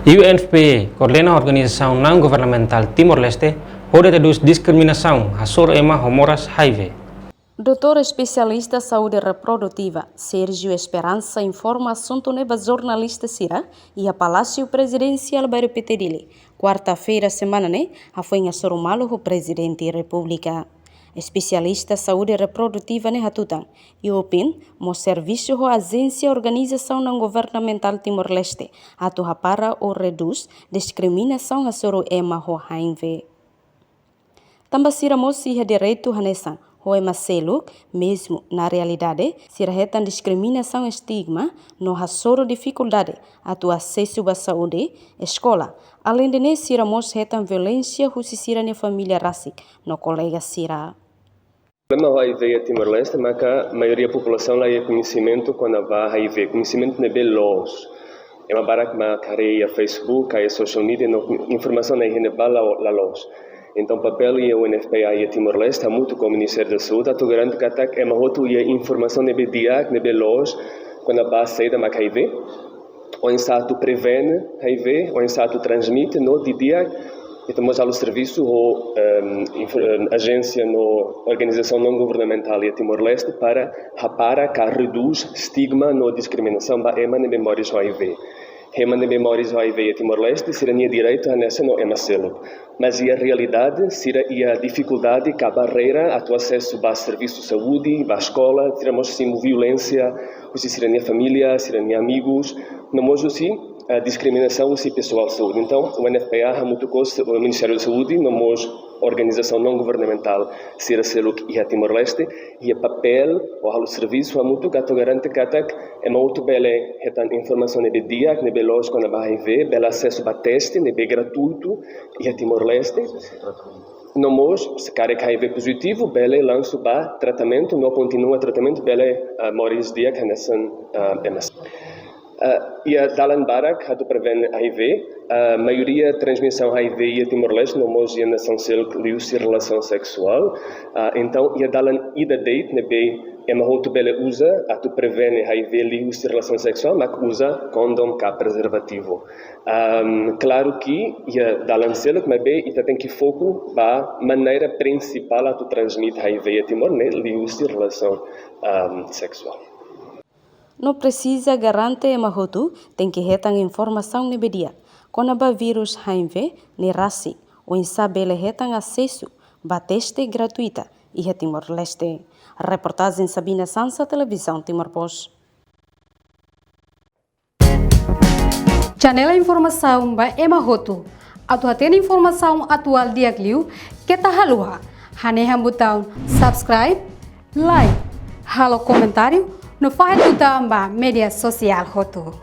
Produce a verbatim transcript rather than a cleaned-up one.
U N F P A koordena organizasaun naun governamentál Timor-Leste hodi redús diskriminasaun hasoru ema ho moras H I V. Doutór espesialista saúde reprodutiva, Sérgio Esperança, informa asuntu ne'e ba jornalista sira iha Palásiu Prezidensiál, Bairru Pite, Dili, kuarta-feira semana ne'e, hafoin hasoru malu ho Prezidente Repúblika. Espesialista saúde reprodutiva ne'e hatutan, iha Pite mós servisu ho ajénsia organizasaun naun governamentál Timor-Leste atu hapara ou redús diskriminasaun hasoru ema ho H I V. Tanba sira mós iha direitu hanesan ho ema seluk, mezmu na realidade sira hetan diskriminasaun, estigma, no hasoru difikuldade atu asesu ba saúde, eskola. Aleinde ne'e, sira mós hetan violénsia husi sira-nia família rasik no kolega sira. Problema H I V iha Timor-Leste maka maioria populasaun la iha koñesimentu kona-ba H I V, koñesimentu ne'ebé loos. Ema barak mak haree iha Facebook, iha social media, no informasaun ne'e iha ne'ebá la, la loos. Entaun, papél iha U N F P A iha Timor-Leste, hamutuk ho Ministériu da Saúde, atu garante katak ema hotu iha informasaun ne'ebé di'ak, ne'ebé loos, kona-ba saida mak H I V, oinsá atu prevene H I V, oinsá atu transmite, no didi'ak, ita mós halo servisu ho, ehm, info-, ehm, ajénsia no organizasaun naun governamentál iha Timor-Leste para hapara ka redús estigma no diskriminasaun ba ema ne'ebé moris ho H I V. Ema ne'ebé moris ho H I V iha Timor-Leste, sira-nia direitu hanesan ho ema seluk. Mas iha realidade, sira iha difikuldade ka barreira atu asesu ba servisu saúde, ba eskola, sira mós simu violénsia husi sira-nia família, sira-nia amigus, no mós husi, eh, diskriminasaun husi pesoál saúde. Entaun, U N F P A hamutuk ho se-, Ministériu da Saúde, no mós organizasaun naun governamentál sira seluk iha Timor-Leste, iha papél hodi halo servisu hamutuk atu garante katak ema hotu bele hetan informasaun ne'ebé di'ak, ne'ebé loos kona-ba H I V, bele asesu ba teste ne'ebé gratuitu iha Timor-Leste. No mós, se karik H I V pozitivu, bele lansu ba tratamentu, no kontinua tratamentu, bele, ah, moris di'ak hanesan, ah, ema seluk. Ah, iha dalan barak atu prevene H I V, ah, maioria transmisaun H I V iha Timor-Leste, no mós iha nasaun seluk, liuhusi relasaun seksuál. Ah, entaun, iha dalan ida de'it ne'ebé ema hotu bele uza atu prevene H I V liuhusi relasaun seksuál, mak uza kondom ka prezervativu. Ahm, klaru ke iha dalan seluk, maibé ita tenke foku ba maneira prinsipál atu transmite H I V iha Timor ne'e liuhusi relasaun, ahm, seksuál. No presiza garante ema hotu tenke hetan informasaun ne'ebé di'ak kona-ba vírus H I V ne'e rasik, oinsá bele hetan asesu ba teste gratuita iha Timor-Leste. Reportajen Sabina Sansa, Televizaun Timor Post. Janela informasaun ba ema hotu. Atu hatene informasaun atuál di'ak liu, keta haluha hanehan butaun subscribe, like, halo komentáriu, no fahe tutan ba média sosiál hotu.